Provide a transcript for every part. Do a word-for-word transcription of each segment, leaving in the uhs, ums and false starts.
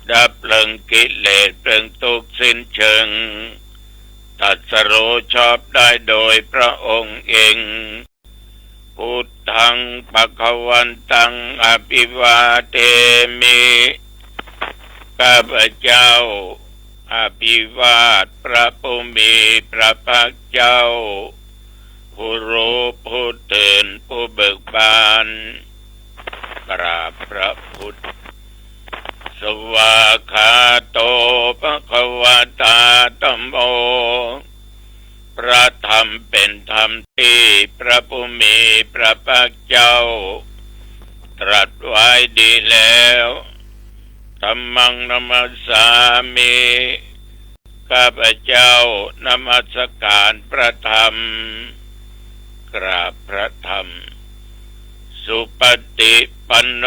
ดับเปิงกิเลสเปิงตุ๊กข์สิ้นเชิง ตรัสรู้ชอบได้โดยพระองค์เอง พุทธัง ภะคะวันตัง อะภิวาเทมิ ข้าพเจ้า อภิวาทพระผู้มีพระภาคเจ้า ผู้รู้ผู้ตื่นผู้เบิกบาน กราบพระพุทธ สวากขาโต ภะคะวะตา ธัมโม พระธรรมเป็นธรรมตี้พระผู้มีพระภาคเจ้า ตรัสไว้ดีแล้ว ธัมมัง นะมัสสามิ ข้าพเจ้านมัสการพระธรรม กราบพระธรรม สุปฏิปันโน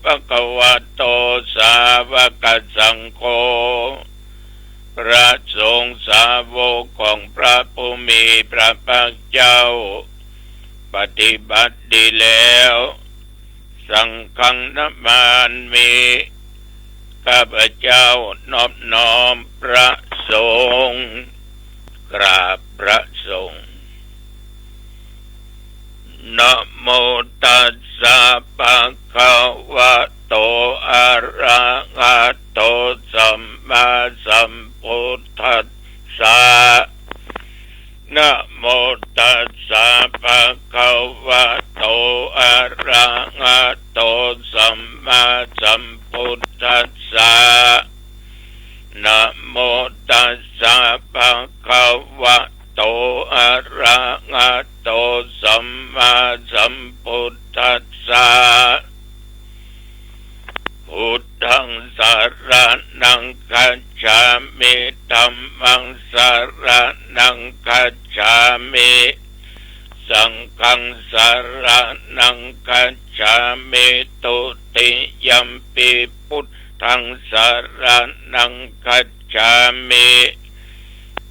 ภะคะวะโต สาวกสังโฆ พระสงฆ์สาวกของพระผู้มีพระภาคเจ้า ปฏิบัติดีแล้ว สังฆัง นะมามิ ข้าพเจ้านอบน้อมพระสงฆ์ กราบพระสงฆ์ นะโมตัสสะ ภะคะวะโต อะระหะโต สัมมาสัมพุทธัสสะ นะโมตัสสะ ภะคะวะโต อะระหะโต สัมมาสัมพุทธัสสะ นะโมตัสสะ ภะคะวะโต อะระหะโต สัมมาสัมพุทธัสสะ พุทธัง สะระณัง คัจฉามิ ธัมมัง สะระณัง คัจฉามิ สังฆัง สะระณัง คัจฉามิ ตุติยัมปิ พุทธัง สะระณัง คัจฉามิ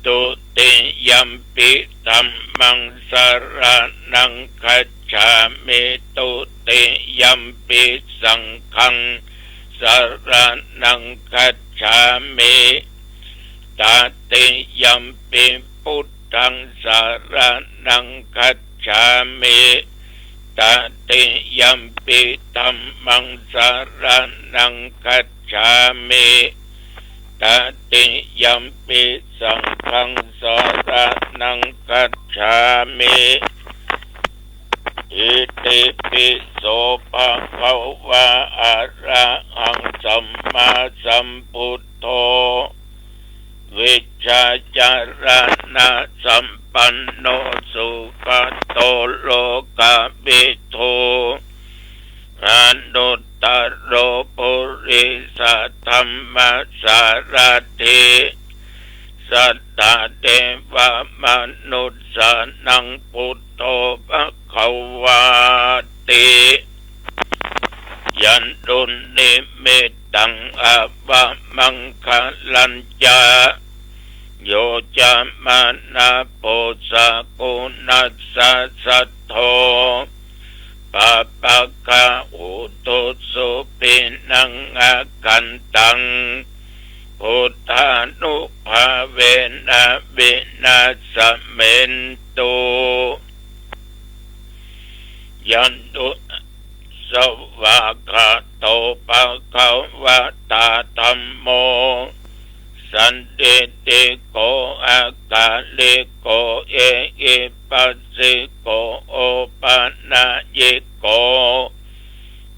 ตุติยัมปิ ธัมมัง สะระณัง คัจฉามิ ตุติยัมปิ สังฆัง สะระณัง คัจฉามิ ตติยัมปิ พุทธัง สะระณัง คัจฉามิ ตติยัมปิ ธัมมัง สะระณัง คัจฉามิ ตติยัมปิ สังฆัง สะระณัง คัจฉามิ อิติปิโส ภะคะวะ อะระหัง สัมมาสัมพุทโธ วิชชาจารณะสัมปันโน สุขะโต โลกะวิทู อนุตตะโร ปุริสะธัมมะสารถิ สัตถะเทวะมนุสสานัง พุทโธ ภะคะวาติ ยันตุนนิมิตตัง อะวะมังคะลัญจะ โยจะมะนะโพ สะกุณัสสะ สัทโธ ปะปะคะหุตุ สุปิณัง อะคันตัง พุทธานุภาเวนะ วินาสเมนตุ ยันตุ สวากขาโต ภะคะวะตา ธัมโม สันทิฏฐิโก อะกาลิโก เอหิปัสสิโก โอปะนะยิโก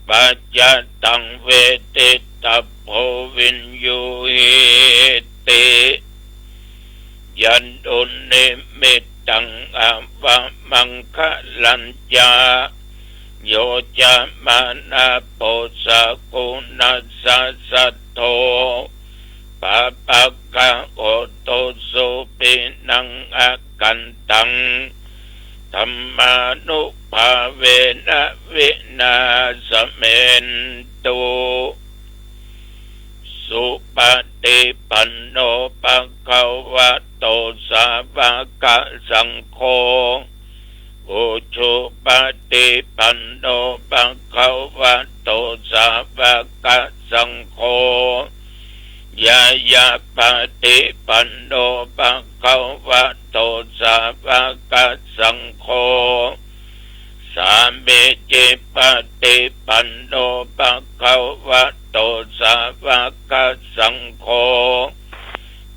ปัจจตัง เวทิตะโพ วิญญูหิติ ยันตุนนิมิตตัง อะวะมังคะลัญจะ โยจะมะนะโพ สะกุณัสสะ สัทโธ ปะปะคะหุตุ สุปิณัง อะคันตัง ธัมมานุภาเวนะ วินาสเมนตุ สุปฏิปันโน ภะคะวะโต สาวะกะสังโฆ อุจุปฏิปันโน ภะคะวะ โต สาวกสังโฆ ญาญาปะฏิปันโน ภะคะวะโต สาวกสังโฆ สามีจิปะฏิปันโน ภะคะวะโต สาวกสังโฆ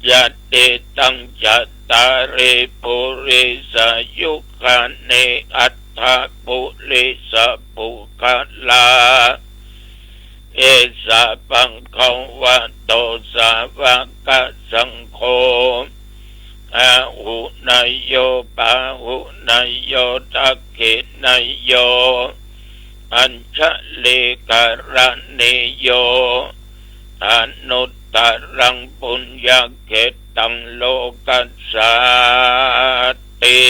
ยะติตัง จัตตาริ ปุริสายุคานิ อัตถะ ปุริสะปุคคลา เอสะ ภะคะวะโต สาวกสังโฆ อาหุเนยโย ปาหุเนยโย ทักขิเนยโย อัญชลีกรณีโย อนุตตรัง ปุญญเขตตัง โลกัสสาติ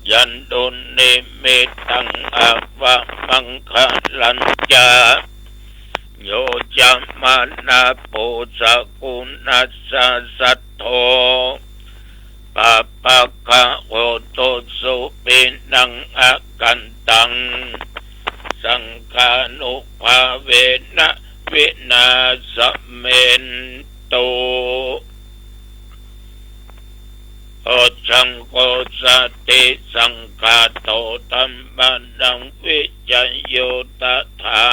ยันตุนิมิตตัง อวะมังคะลัญจะ โย จะมะนะ ปูชะกุณัสสะ สัทโธ ปะปะกะโหตุ สุปิณัง อะกันตัง สังฆานุภาเวนะ วินาสเมนตุ โพชฌังโค สติสังขาโต ธัมมานัง วิจยุตถา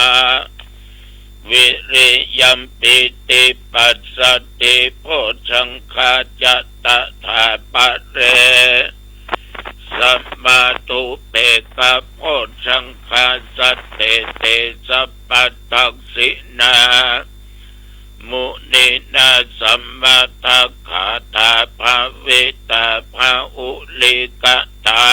วิริยัม ปีติปัสสติ โพชฌังคาจะ ตถาปะเร สมาธุเปกขะ โพชฌังคา สัตเต เต สัพพะทักขิณา มุนีนา สมะทะกะถา ภาวิตา ภาหุลีกะตา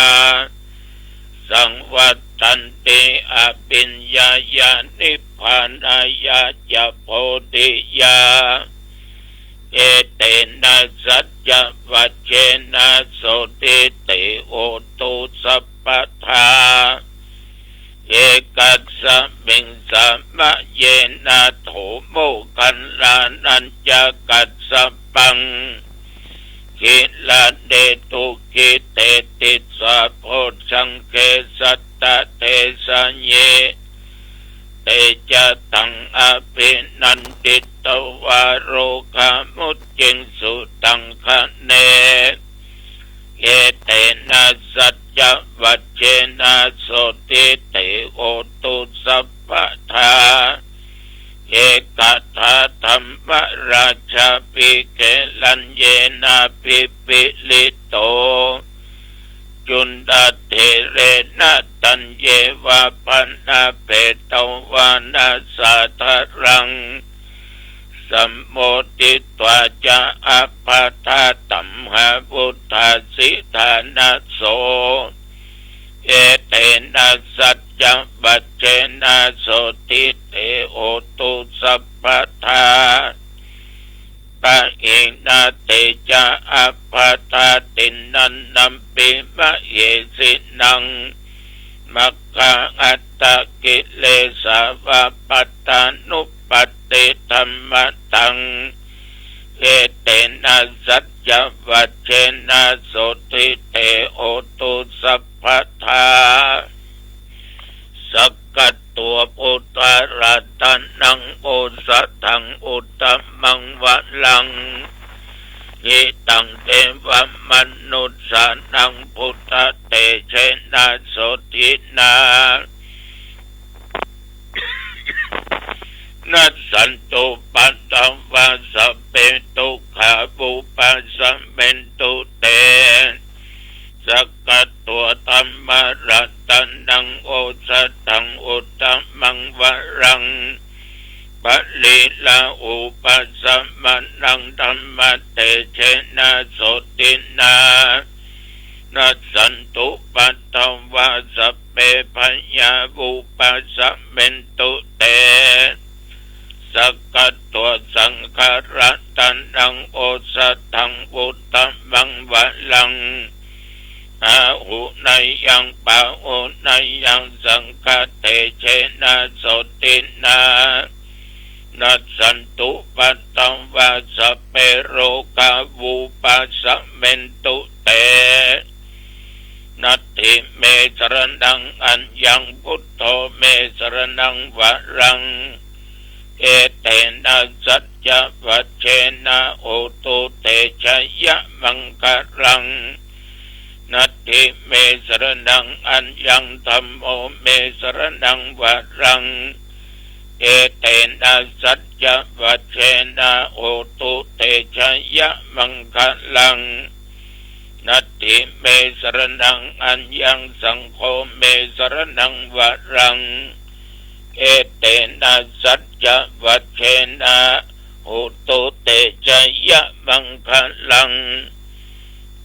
สังวัตตันติ อภิญญายา นิพพานายาจะ โพธิยา เอเตนะ สัจจวัจเจนะ โสติเต โหตุ สัพพะทา เอกัสสะมิง สะมะเยนะ โถ โมคคัลลานัญจะกัสสะปัง กิลาเนตุ กิเตติสสะ โพชฌังเข สัตตะเทสะเย เตจะตัง อภินันทิตวา โรกามุจจิงสุตังคะเน เอเตนะ สัจจวัจเจนะ โสติเต โหตุ สัพพะทา เอกถา ธัมมราชา ภิเก รัญเยนะ ภิปริโต จุณฑะเถเรนะ ตัญเยวา พะนะเปตวานะ สาธะรัง สัมโมทิตวา จะ อัพพะทา ตัมหา วุฏฐาสิทานะโส เอเตนะ สัจจวัจเจนะ โสติเต โหตุ สัพพะทา ปะหินา เตจะ อัพพะทา ติณณัมปิ มะเหสิณัง มัคคา อัตตะกิเลสาวา ปัตตานุปัตติธัมมะตัง เอเตนะ สัจจวัจเจนะ โสติเต โหตุ สัพพะทา สักกัต ตัว พุทธะ รัตนัง โอสถัง อุตตมัง วรัง หิตัง เทวะมนุสสานัง พุทธะ เตเจนะ โสตินา นัสสันตุ ปัตตวา สัพเพ ทุกขา วุปัสสะเมนตุ เต สักกัต ตัว ธัมมะ รัตนัง โอสถัง อุตตมัง วรัง ปะลีลา อุปัสสะมะนัง ธัมมะ เตเจนะ โสตินา นัสสันตุ ปัตตวา สัพเพ พยา วุปัสสะเมนตุ เต สักกัต ตัว สังฆะ รัตนัง โอสถัง อุตตมัง วรัง อาหุเนยัง ปาหุเนยัง สังฆะ เตเจนะ โสตินา นัสสันตุ ปัตตวา สัพเพ โรกา วุปัสสะเมนตุ เต Natthi me saraṇaṃ aññaṃ, buddho me saraṇaṃ varaṃ. Etena saccavajjena, hotu te jayamaṅgalaṃ. Natthi me saraṇaṃ aññaṃ, dhammo me saraṇaṃ varaṃ. Etena saccavajjena, hotu te jayamaṅgalaṃ. Natthi me saraṇaṃ aññaṃ, saṅgho me saraṇaṃ varaṃ. Etena saccavajjena, hotu te jayamaṅgalaṃ.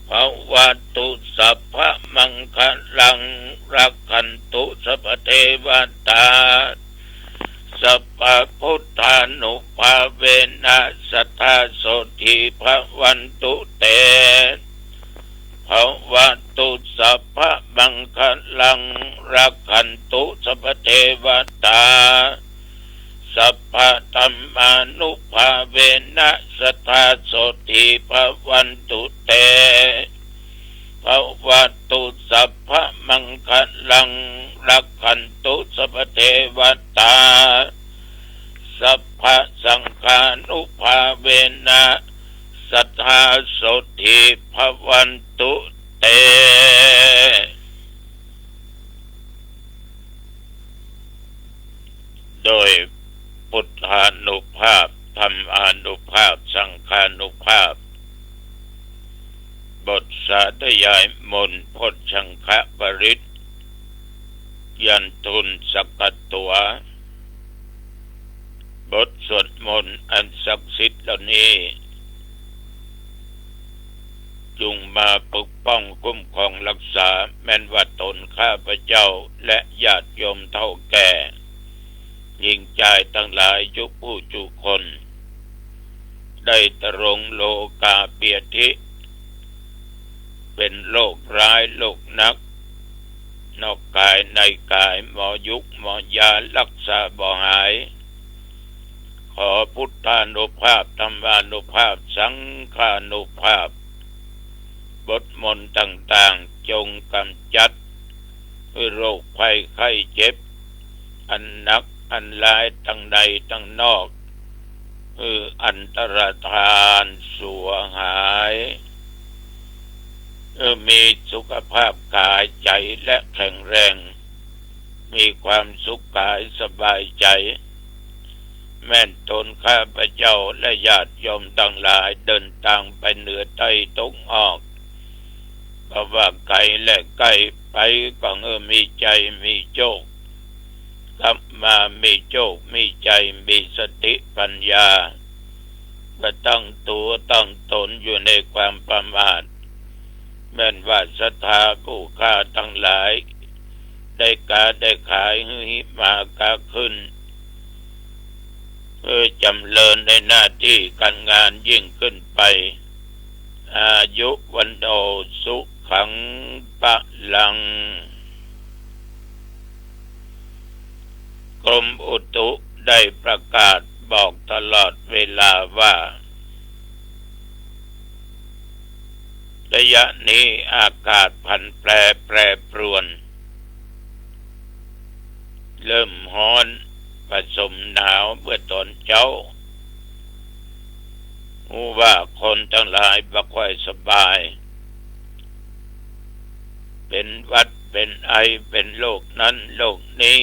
Bhavatu sabbamaṅgalaṃ, rakkhantu sabbadevatā, sabbabuddhānubhāvena, sadā sotthī bhavantu te. Bhavatu sabbamaṅgalaṃ, rakkhantu sabbadevatā, sabbadhammānubhāvena, sadā sotthī bhavantu te. Bhavatu sabbamaṅgalaṃ, rakkhantu sabbadevatā, sabbasaṅghānubhāvena, sadā sotthī bhavantu te. โดยพุทธานุภาพ ธรรมานุภาพ สังฆานุภาพ บทสาธยายมนต์ พจชังคปริตร ยันตุนสักกัตถัว บทสวดมนต์อันศักดิ์สิทธิ์เหล่านี้ จุ่งมาปกป้องคุ้มครองรักษา แม้นว่าตนข้าพเจ้าและญาติโยมเฒ่าแก่ หญิงจายตังหลายจุผู้จุคน ได้ตรงโรคาพยาธิ เป๋นโรคร้ายโรคหนัก นอกกายในกาย หมอยุกหมอยารักษาบ่หาย ขอพุทธานุภาพ ธรรมานุภาพ สังฆานุภาพ บทมนต์ต่างๆ จงกำจัด หื้อโรคภัยไข้เจ็บ อันหนักอันร้ายตังในตังนอก หื้ออันตรธานสูญหาย หื้อมีสุขภาพก๋ายใจ๋และแข็งแรง มีความสุขก๋ายสบายใจ๋ แม้นตนข้าพเจ้าและญาติโยมตังหลายเดินตางไปเหนือใต้ตะวันออก บ่ว่าไก๋และใก้ ไปก็หื้อมีใจ๋มีโจค กลับมามีโจคมีใจ๋ มีสติปัญญา บ่ตั้งตั๋วตั้งต๋นอยู่ในความประมาท แม้นว่าศรัทธาผู้ข้าตังหลาย ได้ก๋าได้ขายหื้อฮิตมาก๊าขึ้น หื้อจ๋ำเริญในหน้าตี้ก๋านงานยิ่งขึ้นไป อายุ วัณโณ สุขัง พลัง กรมอุตุได้ประกาศบอกตลอดเวลาว่า ระยะนี้อากาศผันแปรแปรปรวน เริ่มฮ้อนผสมหนาวเมื่อต๋อนเจ๊า ฮู้ว่าคนตังหลายบ่ค่อยสบาย เป๋นหวัด เป๋นไอ เป๋นโรคนั้นโรคนี้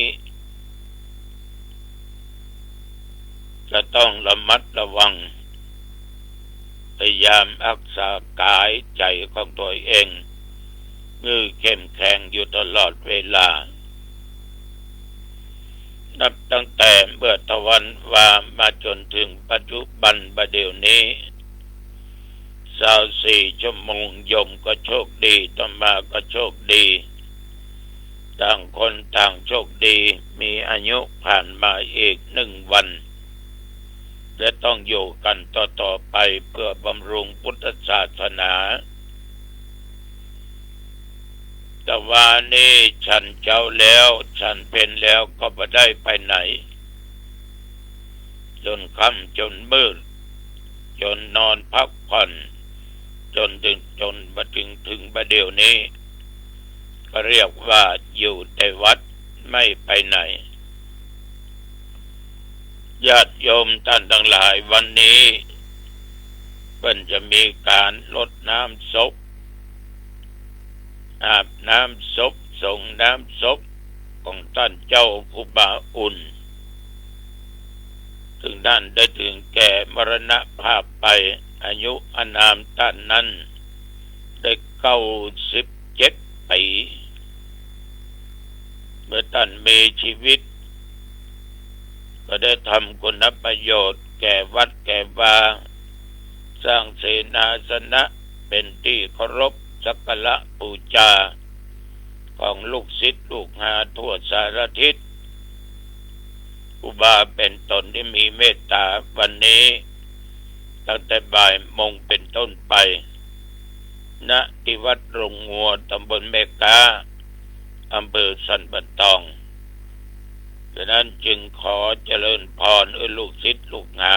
จะต้องระมัดระวัง พยายามฮักษาก๋ายใจ๋ของตั๋วเอง หื้อเข้มแข็งอยู่ตลอดเวลา นับตั้งแต่เมื่อตะวันวามาจ๋นเถิงปัจจุบันบ่าเดี่ยวนี้ ซาวสี่ชั่วโมง โยมก็โชคดี อาตมาก็โชคดี ต่างคนต่างโชคดี มีอายุผ่านมาอีกหนึ่งวัน และต้องอยู่กั๋นต่อๆ ไปเพื่อบำรุงพุทธศาสนา ตะวานี้ฉันเจ๊าแล้ว ฉันเพลแล้วก็บ่ได้ไปไหน จ๋นค่ำจ๋นมืด จ๋นนอนพักผ่อน จ๋นเถิง จ๋นมาเถิง เถิงบ่าเดี่ยวนี้ ก็เรียกว่าอยู่แต่วัดไม่ไปไหน ญาติโยมต้านตังหลาย วันนี้เปิ้นจะมีก๋านรดน้ำศพ อาบน้ำศพ สรงน้ำศพของต้านเจ้าครูบาอุ่น ซึ่งต้านได้ถึงแก่มรณภาพไป อายุอานามต้านนั้นได้เก้าสิบเจ็ดปี เมื่อต้านมีชีวิต ก็ได้ทำคุณประโยชน์แก่วัดแก่วา สร้างเสนาสนะเป็นตี้เคารพสักการะปู๋จาของลูกศิษย์ลูกหาทั่วสารทิศ ครูบาเป๋นต๋นตี้มีเมตต๋า วันนี้ตั้งแต่บ่ายโมงเป๋นต้นไป ณ ตี้วัดโรงงัว ต๋ำบลแม่ก๊า อำเภอสันป่าตอง ฉะนั้นจึงขอเจริญพรหื้อลูกศิษย์ลูกหา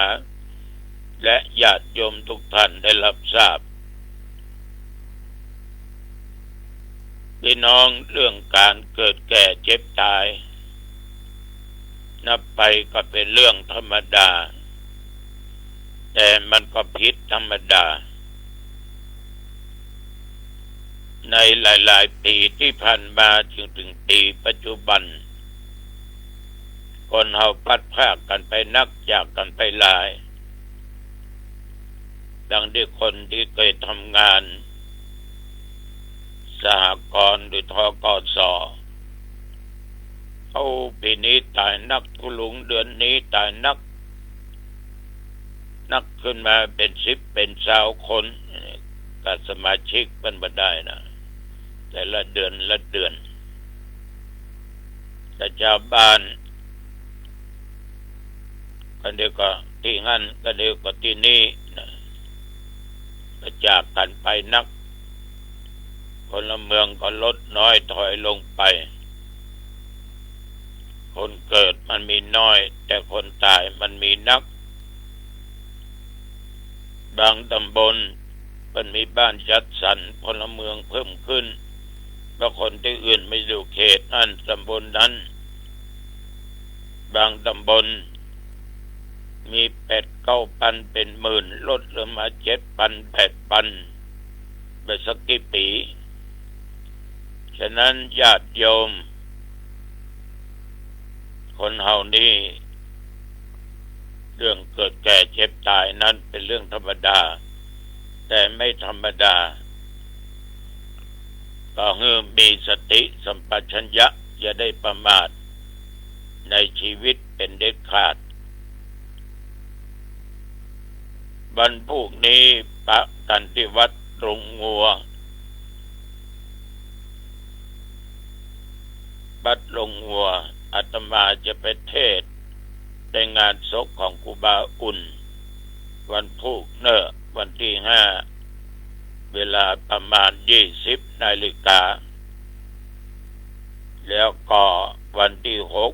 และญาติโยมทุกท่านได้รับทราบ พี่น้อง เรื่องก๋านเกิดแก่เจ็บต๋าย นับไปก็เป๋นเรื่องธรรมดา แต่มันก็ผิดธรรมดา ในหลายๆ ปี๋ตี้ผ่านมาจนถึงปี๋ปัจจุบัน คนเฮาพลัดพรากกั๋นไปนัก จากกั๋นไปหลาย ดังตี้คนตี้เกยทำงานสหกรณ์หรือ ธ.ก.ส. โอ้ ปี๋นี้ต๋ายนัก ตุ๊ลุงเดือนนี้ต๋ายนัก นักขึ้นมาเป๋นสิบเป๋นซาวคน กับสมาชิกเปิ้นบ่ได้นะ แต่ละเดือนละเดือน แต่จาวบ้าน ก็เดี๋ยวก็ตี้หั้น ก็เดี๋ยวก็ตี้นี่นะ ก็จากกั๋นไปนัก พลเมืองก็ลดน้อยถอยลงไป คนเกิดมันมีน้อย แต่คนต๋ายมันมีนัก บางต๋ำบลมันมีบ้านจัดสรรพลเมืองเพิ่มขึ้น เพราะคนตี้อื่นมาอยู่เขตนั้นต๋ำบลนั้น บางต๋ำบลมีแปดเก้าปันเป๋นหมื่น ลดลงมาเจ็ดปันแปดปัน ไปสักกี่ปี๋ ฉะนั้นญาติโยม คนเฮานี่ เรื่องเกิดแก่เจ็บต๋ายนั้นเป๋นเรื่องธรรมดา แต่ไม่ธรรมดา ก็หื้อมีสติสัมปชัญญะ อย่าได้ประมาทในชีวิตเป๋นเด็ดขาด วันพูกนี้ปะกั๋นตี้วัดโรงงัว วัดโรงงัว อาตมาจะไปเทศน์ในงานศพของครูบาอุ่น วันพูกเน่อ วันตี้ห้า เวลาประมาณยี่สิบนาฬิกา แล้วก็วันตี้หก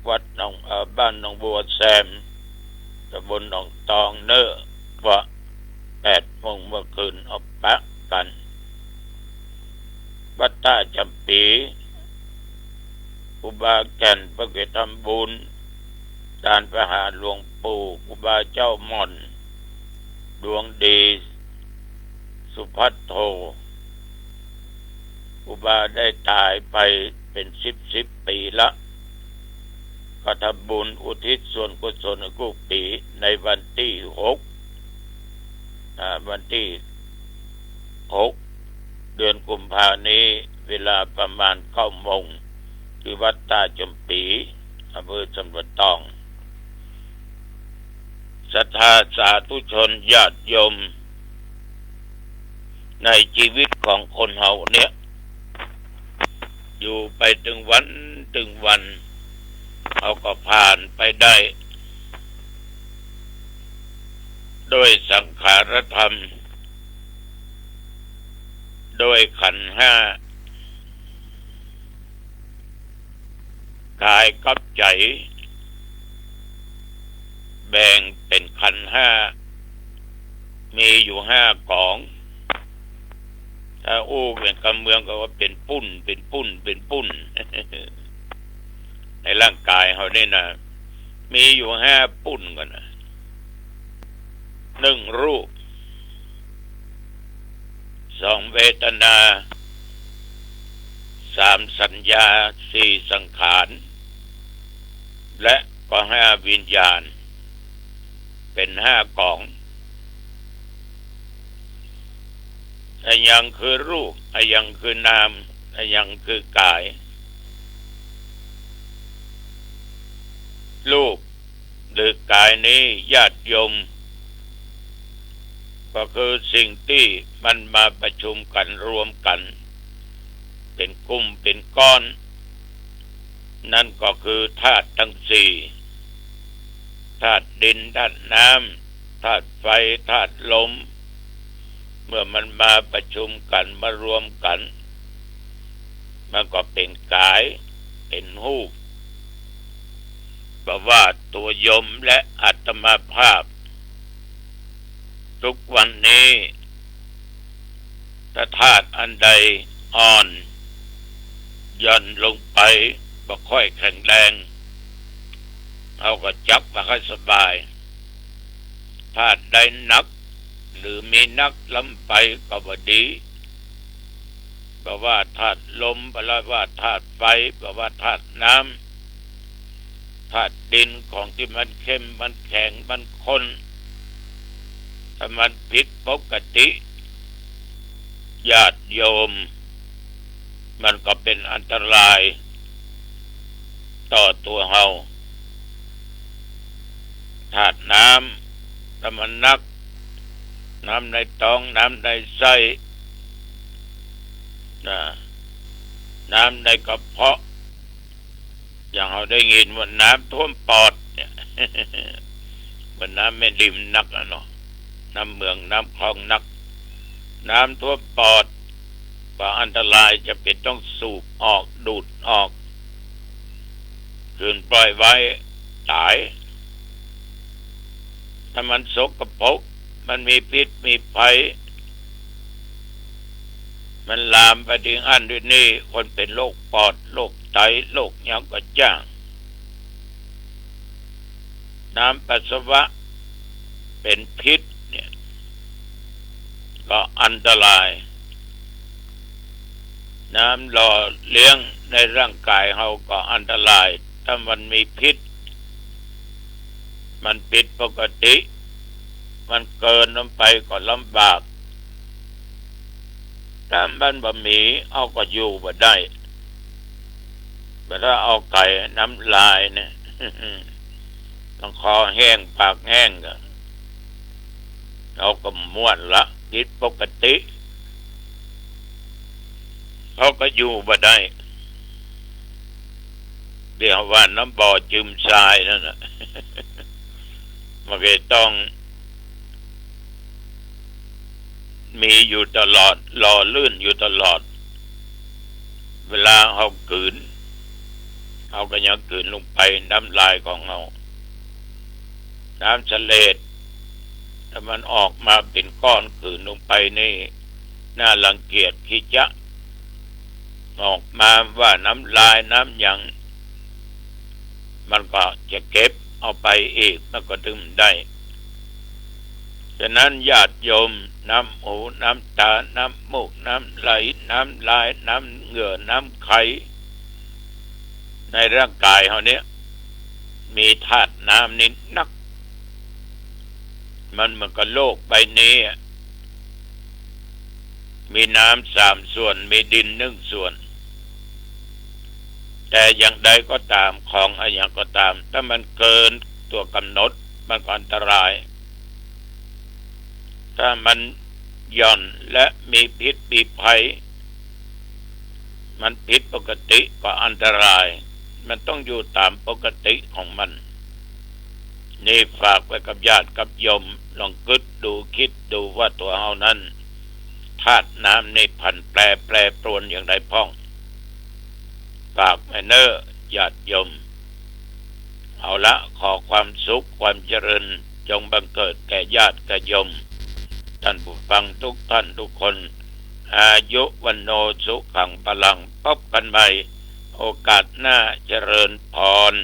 วัดหนอง เอ่อ บ้านหนองบัวแซม ต๋ำบลหนองตองเน่อ ว่าแปดโมงเมื่อคืน เอาปะกั๋น วัดต้าจ๋ำปี๋ ครูบาแก่นเปิ้นไปทำบุญตานประหารหลวงปู่ ครูบาเจ้าหม่อน ดวงดี สุภัทโท ครูบาได้ต๋ายไปเป๋นสิบสิบปี๋ละ ก็ทำบุญอุทิศส่วนกุศลกู้ปี๋ในวันตี้หก อ่า วันตี้หก เดือนกุมภานี้ เวลาประมาณเก้าโมง ตี้วัดต้าจ๋ำปี๋ อำเภอสันป่าตอง ศรัทธาสาธุชนญาติโยม ในชีวิตของคนเฮาเนี่ย อยู่ไปตึงวันตึงวัน เฮาก็ผ่านไปได้ ด้วยสังขารธรรม ด้วยขันธ์ห้า ก๋ายกับใจ๋ แบ่งเป๋นขันธ์ห้า มีอยู่ห้ากอง ถ้าอู้เป๋นกำเมืองก็ว่าเป๋นปุ้น เป๋นปุ้น เป๋นปุ้น ในร่างก๋ายเฮานี่นะ มีอยู่ห้าปุ้นก่อนนะ หนึ่งรูป สองเวทนา สามสัญญา สี่สังขาร และก็ห้าวิญญาณ เป๋นห้าก๋อง อะหยังคือรูป อะหยังคือนาม อะหยังคือก๋าย รูปหรือก๋ายนี้ญาติโยม ก็คือสิ่งตี้มันมาประชุมกั๋นรวมกั๋น เป๋นกลุ่มเป๋นก้อน นั่นก็คือธาตุตังสี่ ธาตุดิน ธาตุน้ำ ธาตุไฟ ธาตุลม เมื่อมันมาประชุมกั๋น มารวมกั๋น มันก็เป๋นก๋าย เป๋นฮูป บ่ว่าตั๋วโยมและอาตมาภาพ ทุกวันนี้ ถ้าธาตุอันใดอ่อน หย่อนลงไป บ่ค่อยแข็งแรง เฮาก็จับบ่ค่อยสบาย ธาตุใดหนัก หรือมีหนักล้ำไปก็บ่ดี บ่ว่าธาตุลม บ่ว่าธาตุไฟ บ่ว่าธาตุน้ำ ธาตุดินของตี้มันเข้ม มันแข็ง มันข้น ถ้ามันผิดปกติ ญาติโยม มันก็เป๋นอันตรายต่อตั๋วเฮา ธาตุน้ำ ถ้ามันหนัก น้ำในต๊อง น้ำในไส้ นะ น้ำในกระเพาะ อย่างเฮาได้ยินว่าน้ำท่วมปอดเนี่ย บ่าน้ำแม่ริมนักอะเนาะ น้ำเมือง น้ำคลองนัก น้ำท่วมปอด ก็อันตราย จะเป๋นต้องสูบออก ดูดออก คืนปล่อยไว้ ต๋าย ถ้ามันสกปรก มันมีพิษมีภัย มันลามไปถึงอั้นถึงนี่ คนเป๋นโรคปอด โรคไต โรคหยังก็จ้าง น้ำปัสสาวะเป๋นพิษเนี่ย ก็อันตราย น้ำหล่อเลี้ยงในร่างก๋ายเฮาก็อันตราย ถ้ามันมีพิษ มันผิดปกติ มันเกินลงไปก็ลำบาก ถ้ามันบ่มี เฮาก็อยู่บ่ได้ บ่ถ้าเอาไก่น้ำลายเนี่ย มันคอแห้งปากแห้งก็ เฮาก็ม่วนละ ผิดปกติ เฮาก็อยู่บ่ได้ เรียกว่าน้ำบ่อจืมทรายนั่นน่ะ มันก็ต้องมีอยู่ตลอด หล่อลื่นอยู่ตลอด เวลาเฮากืน เฮาก็ยังกืนลงไป น้ำลายของเฮา น้ำเสลด ถ้ามันออกมาเป๋นก้อนกืนลงไปนี่ น่ารังเกียจขี้จ๊ะ ออกมาว่าน้ำลายน้ำหยัง มันก็จะเก็บเอาไปอีก มันก็ดื่มได้ ฉะนั้นญาติโยม น้ำหู น้ำตา น้ำมูก น้ำไหล น้ำลาย น้ำเหงื่อ น้ำไข ในร่างก๋ายเฮาเนี่ย มีธาตุน้ำนี่นัก มันเหมือนกับโลกใบนี้อะ มีน้ำสามส่วน มีดินหนึ่งส่วน แต่อย่างใดก็ต๋าม ของอะหยังก็ต๋าม ถ้ามันเกินตั๋วก๋ำหนด มันก็อันตราย ถ้ามันหย่อนและมีพิษมีภัย มันผิดปกติก็อันตราย มันต้องอยู่ต๋ามปกติของมัน นี่ฝากไว้กับญาติกับโยม ลองกึ๊ดดู กึ๊ดดูว่าตั๋วเฮานั้น ธาตุน้ำนี่ผันแปร แปรปรวนอย่างใดพ่อง ฝากไว้เน้อญาติโยม เอาละ ขอความสุขความเจริญจงบังเกิดแก่ญาติกับโยม ท่านผู้ฟังทุกท่านทุกคน อายุ วัณโณ สุขัง พลัง พบกันใหม่โอกาสหน้า เจริญพร